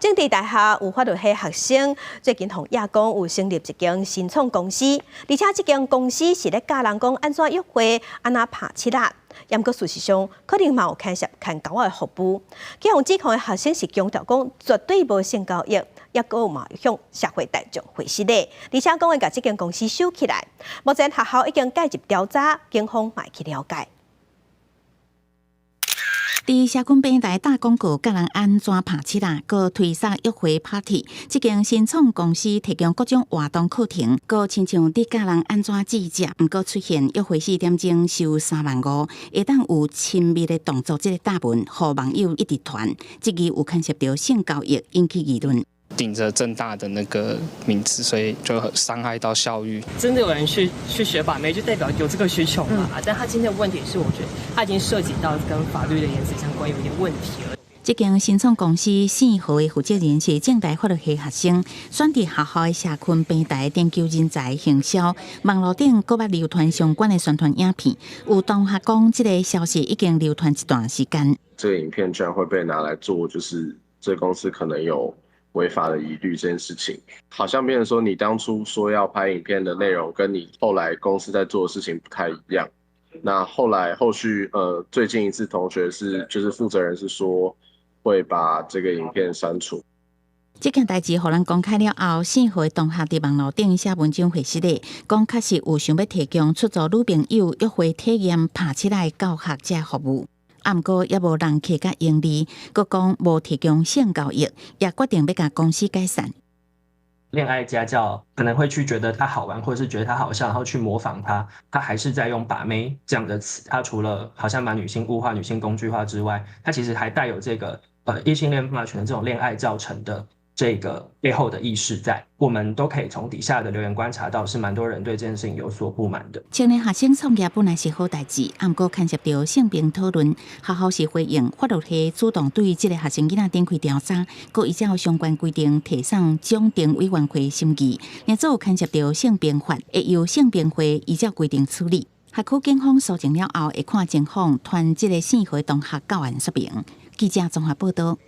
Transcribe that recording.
政治大學有法律系學生最近予指講有成立一間新創公司，而且這間公司是咧教人講按怎約會，按怎拍七仔。毋過事實上，可能嘛有牽涉牽勾仔的服務。去予指控的學生是強調講絕對無性交易，抑閣嘛向社會大眾回釋的，而且講會共這間公司收起來。目前學校已經介入調查，警方嘛去了解。佇社群平台打廣告，教人按怎拍七仔，閣推捒約會 party。這間新創公司提供各種活動課程，閣親像佇教人按怎煮食。毋過出現約會4點鐘收3萬5，會當有親密的動作，這个貼文，予網友一直傳，這個有牽涉著性交易，引起議論。頂着政大的那個名字，所以就傷害到校譽。真的有人去學把妹，就代表有這個需求嘛？但他今天的問題是，我覺得他已經涉及到跟法律的言辭相關，有點問題了。這間新創公司姓何的負責人是政大法律系學生，選佇學校的社群平台研究人才行銷，網路頂閣捌流傳相關的宣傳影片。有同學講，這个消息已經流傳一段時間。這個影片居然會被拿來做，就是這個公司可能有違法的疑慮這件事情，好像變成說你當初說要拍影片的內容，跟你後來公司在做的事情不太一樣。那後來後續，最近一次同學是，就是負責人是說會把這個影片刪除。這件代誌予人公開了後，姓何的同學佇網路頂寫文章回釋的，講確實有想欲提供出租女朋友約會體驗拍七仔的教學這服務。啊，毋過猶無人客佮盈利，閣講無提供性交易，也決定欲共公司解散。戀愛家教可能會去覺得他好玩，或者是覺得他好笑，然後去模仿他，他還是在用把妹這樣的詞。他除了好像把女性物化、女性工具化之外，他其實還帶有這個異性戀霸權的這種戀愛教程的這個背後的意識在，我們都可以從底下的留言觀察到，是蠻多人對這件事情有所不滿的。青年學生創業本來是好代誌，毋過牽涉著性平討論，學校是回應法律系主動對這个學生囡仔展開調查，閣依照相關規定提送獎懲委員會審議。若做牽涉著性平法，會由性平會依照規定處理。學區警方搜證了後，會看情況，傳這个姓何同學到案說明。記者綜合報道。